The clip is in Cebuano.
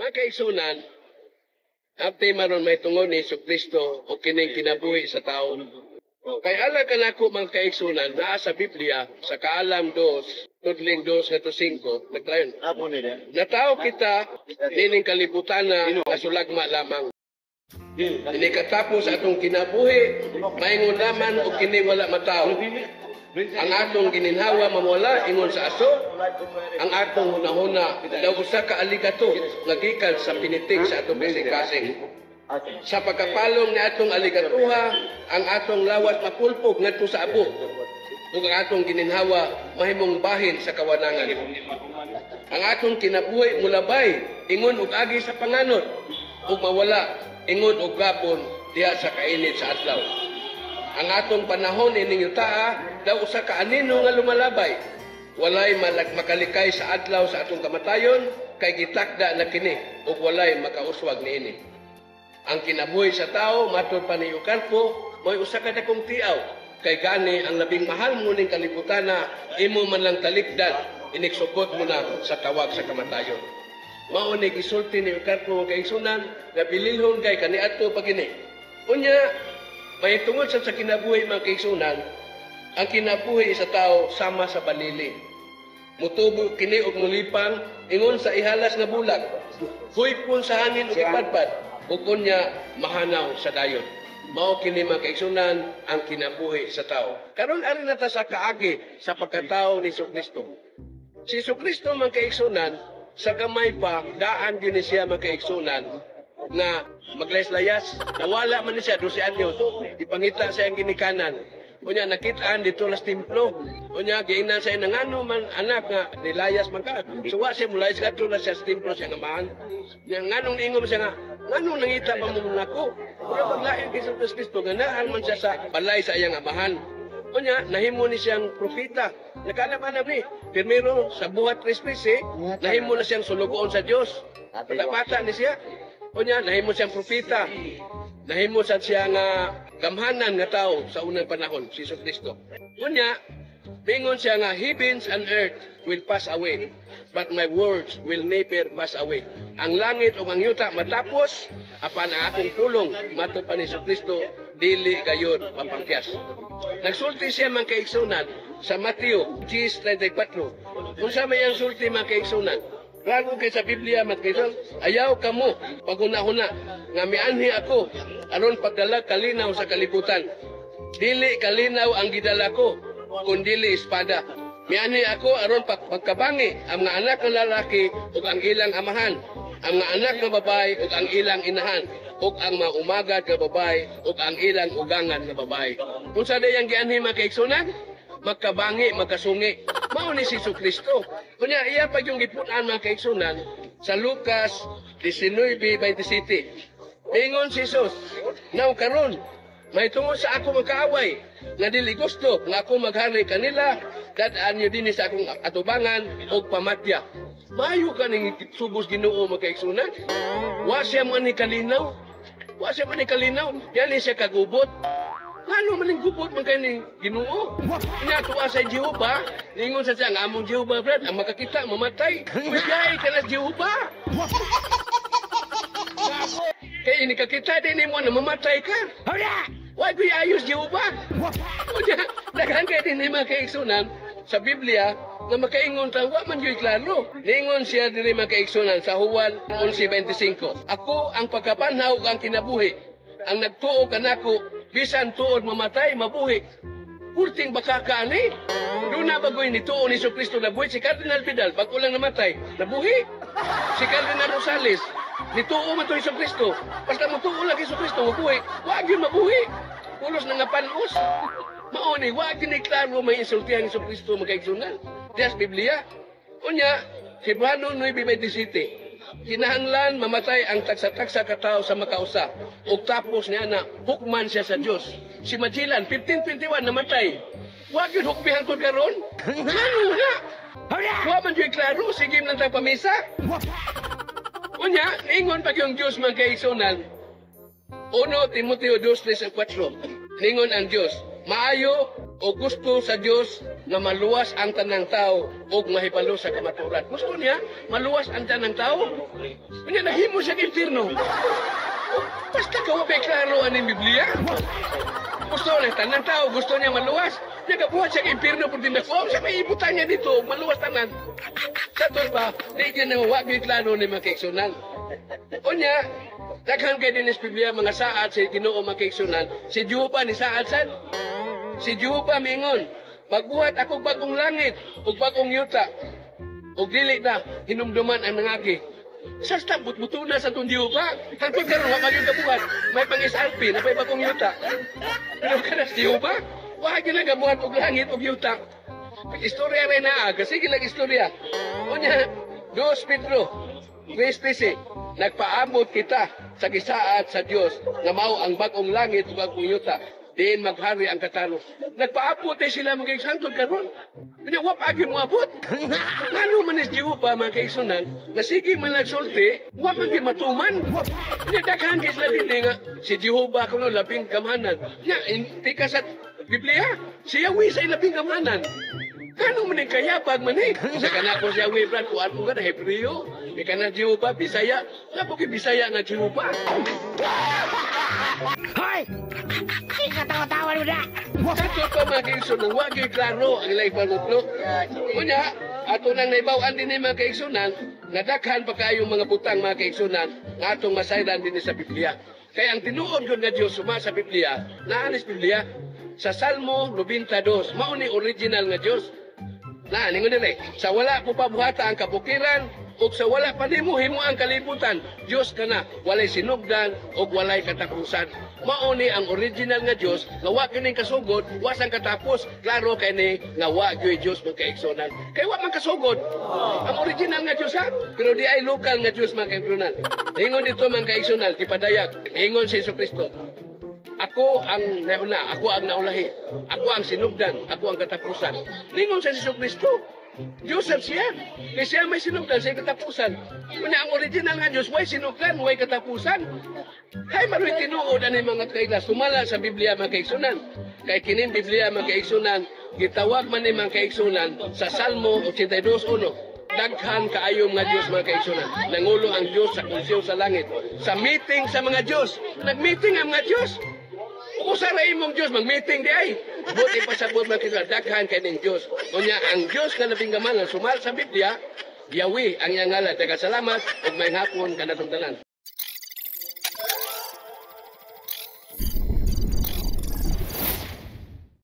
Mga kaigsunan, ang tema ron may tungod ni Hesus Kristo o kining kinabuhi sa tao. Kay ala kanako, mga kaigsunan, naa sa Biblia sa Kaalam 2, tudling 2 ngadto 5, nagtrayon. Apo nila. Natawo kita nining kalibutan na kasulagma lamang. Ini katapos atong kinabuhi, maingon naman og kini wala matawo. Ang atong gininhawa mawala ingon sa aso, ang atong hunahuna daw usa ka aligato nga gikan sa pinitik sa atong kasing-kasing. Sa pagkapalong ni atong aligatuha, ang atong lawas mapulpog ngadto sa abo ug ang atong gininhawa mahimong bahin sa kawanangan. Ang atong kinabuhi mulabay ingon og agi sa panganod ug mawala ingon og gapon diha sa kainit sa adlaw. Ang atong panahon ining yutaa daw usa ka anino nga lumalabay. Walay malag makalikay sa adlaw sa atong kamatayon kay gitakda na kini ug walay makauswag niini. Ang kinabuhi sa tao, matod pa ni Ocampo, mo'y usa ka dakong tiaw kay gani ang labing mahal mo ning kalibutan na imo man lang talikdan iniksugot mo na sa tawag sa kamatayon. Mao ni gisulti ni Ocampo, mga kaigsunan, nga bililhon kay kaniadto pa kini. Unya, may tungod sa kinabuhi, mga kaigsunan, ang kinabuhi sa tao sama sa balili. Mutubo kini og mulipang ingon sa ihalas nga bulag. Huypon sa hangin ug ipadpad ug unya mahanaw sa dayon. Mao kini, mga kaigsunan, ang kinabuhi sa tao. Karon ari na ta sa kaagi sa pagkatao ni Kristo. Si Kristo, mga kaigsunan, sa gamay pa daan gyud ni siya, mga kaigsunan, nga maglayas-layas. Nawala man ni siya 12 anyos. Ipangita sa iyang ginikanan. Unya nakitaan dito las templo. Unya giingnan sa iyang ngano man, anak, nga nilayas man ka. So wa siya mulayas, kadto na siya sa templo siya amahan. Nya nganong ingon siya nga nganong nangita pa mo nako? Pero paglain kay Jesus Kristo nga naa man siya sa balay sa iyang amahan. Unya nahimo ni siyang propeta. Nakalam-anam ni. Primero sa Buhat 3:13, nahimo na siyang sulugoon sa Dios. Bata ni siya. Unya nahimo siyang propeta. Nahimo sad siya nga gamhanan nga tao sa unang panahon, si Jesus Kristo. Unya, bingon siya nga heavens and earth will pass away, but my words will never pass away. Ang langit ug ang yuta matapos, apan ang akong pulong, matod pa ni Jesus Kristo, dili gayud mapangkyas. Nagsulti siya, mga kaigsunan, sa Mateo 10:34. Unsa may ang sulti, mga kaigsunan? Klaro kay sa Biblia, mga kaigsunan, ayaw kamo paghuna-huna nga mianhi ako aron pagdala kalinaw sa kalibutan. Dili kalinaw ang gidala ko, kundili espada. Mianhi ako aron pagkabangi ang mga anak ng lalaki ug ang ilang amahan, ang mga anak nga babae ug ang ilang inahan, ug ang mga umagad nga babae ug ang ilang ugangan nga babae. Kung sa dayang gianhi, mga kaigsunan, magkabangi, magkasungi. Mao ni si Kristo. Kunya iya pa yung gipun-an, mga kaigsunan, sa Lucas 19:27. Ingon si Jesus, "Now karon, may tungod sa ako magkaaway, nga dili gusto nga ako maghari kanila, dad-an niyo dinhi sa akong atubangan og pamatya." Maayo ka ning subos Ginoo, mga kaigsunan. Wa siya man ni kalinaw. Wa siya man ni kalinaw. Yan siya kagubot. Ngano man ning gubot man kay ni Ginoo? Nya tuwa sa Jehova, ningon sa siya ang among Jehova, Brad, ang makakita mamatay. Wis gay ka na Jehova. Kay ini kakita din nimo na mamatay ka. Why ko ayos Jehova? Unya, daghan kay din mga kaigsunan sa Biblia nga makaingon ta wa man gyud klaro. Ningon siya diri, mga kaigsunan, sa Juan 11:25. "Ako ang pagkabanhaw ug ang kinabuhi. Ang nagtuo kanako, bisan tuod mamatay, mabuhi." Pulting baka ka ani. Doon na bagoy ni tuo ni Kristo nabuhi. Si Cardinal Vidal, bago lang namatay, nabuhi. Si Cardinal Rosales, nituo man to Hesus Kristo. Basta mo tuo lang Hesus Kristo, mabuhi. Wag yun mabuhi. Pulos na nga panos. Mao ni, wag yun ni klaro may insultihan Hesus Kristo, mga kaigsunan. Diya sa Biblia. Unya, Cebuano 9:27. Kinahanglan mamatay ang tagsa-tagsa ka tawo sa makausa. Ug tapos niya na hukman siya sa Dios. Si Magellan, 1521 namatay. Wag yun hukmi hangtod karon. Ano na? Wa man gyud klaro, sige lang tag pamisa. Unya, ningon pag yung Diyos, mga kaigsunan, 1 Timoteo 2, 3, 4. Ningon ang Diyos, maayo o gusto sa Diyos nga maluwas ang tanang tao ug mahibalo sa kamatuoran. Gusto niya maluwas ang tanang tao. Unya nahimo siya impierno. Basta ka wa klaro aning Biblia. Gusto niya tanang tao, gusto niya maluwas. Niya gabuhat siya impierno pud din ako. Sa may ibutan niya dito, maluwas tanan. Sa ba, di gyud na wa gyud klaro ni mga kaigsunan. Unya, daghan kay din sa Biblia mga saad sa Ginoo, mga kaigsunan. Si Jehova ni saad sad. Si Jehova mingon, "Magbuhat ako bagong langit ug bagong yuta. Ug dili na hinumduman ang nangagi." Sa but-buto na sa itong Jehova. Hangtod karon wa magyud kabuhat. May pang SRP na may bagong yuta. Pero kana si Jehova, wa gyud nagabuhat og langit ug yuta. Istorya rin na, kasi lang istorya. Unya, 2 Pedro 3:13, nagpaabot kita sa gisaad sa Dios nga mao ang bag-ong langit ug bagong yuta diin maghari ang katarong. Nagpaabot ay sila mga hangtod karon. Unya wa pa mo abot. Ngano man is Jehova, mga kaigsunan, na sige man nagsulti, wa man gyud matuman. Unya daghan kay sila dinhi nga si Jehova kuno labing gamhanan. Nya tika sa Biblia, si Yahweh sa labing gamhanan. Kano man ang kayabag man eh. Sa kana ko si Yahweh, Brad, kuan mo ka na Hebreo. Di ka na Jehova, Bisaya. Napo kay Bisaya nga Jehova. Hoy! Katawa-tawa mo na! Kato pa mga kaigsunan, wa gyud klaro ang ilang ipangutlo. Unya, ato nang naibaw-an din mga kaigsunan, nga daghan pa kayong mga butang, mga kaigsunan, nga atong masayran din sa Biblia. Kaya ang tinuod gyud nga Dios suma sa Biblia, naa ni sa Biblia, sa Salmo 92, mao ni original nga Dios. Na, ningon dire, "Sa wala po pa buhata ang kabukiran, ug sa wala pa nimo himo ang kalibutan, Dios ka na, walay sinugdan ug walay katapusan." Mao ni ang original nga Dios nga wa kining kasugod, wa sang katapos. Klaro kay ni nga wa gyud Dios, mga kaigsunan. Kay wa man kasugod. Ang original nga Dios ha, pero di ay local nga Dios, mga kaigsunan. Ingon dito, mga kaigsunan, gipadayag. Ingon si Jesu Kristo, "Ako ang nauna, ako ang naulahi. Ako ang sinugdan, ako ang katapusan." Ningon sa Jesu Kristo, Joseph siya. Kaya siya may sinugdan sa katapusan. Una, ang original nga Diyos, way sinugdan, way katapusan. Hay maroy tinuod ani mga kaiglas, sumala sa Biblia, mga kaigsunan. Kay kining Biblia, mga kaigsunan, gitawag man ni mga kaigsunan sa Salmo 82:1. Daghan kaayong nga Dios, mga kaigsunan. Nangulo ang Dios sa konseho sa langit. Sa meeting sa mga Dios. Nag-meeting ang mga Dios. Kung sa imong Diyos, mag-meeting di ay. Buti pa sa buot, mga kaigsunan, daghan kay ning Diyos. Unya, ang Diyos nga labing gamhanan, sumala sa Biblia, Yahweh ang iyang ngalan. Daghang salamat ug maayong hapon kanatong tanan.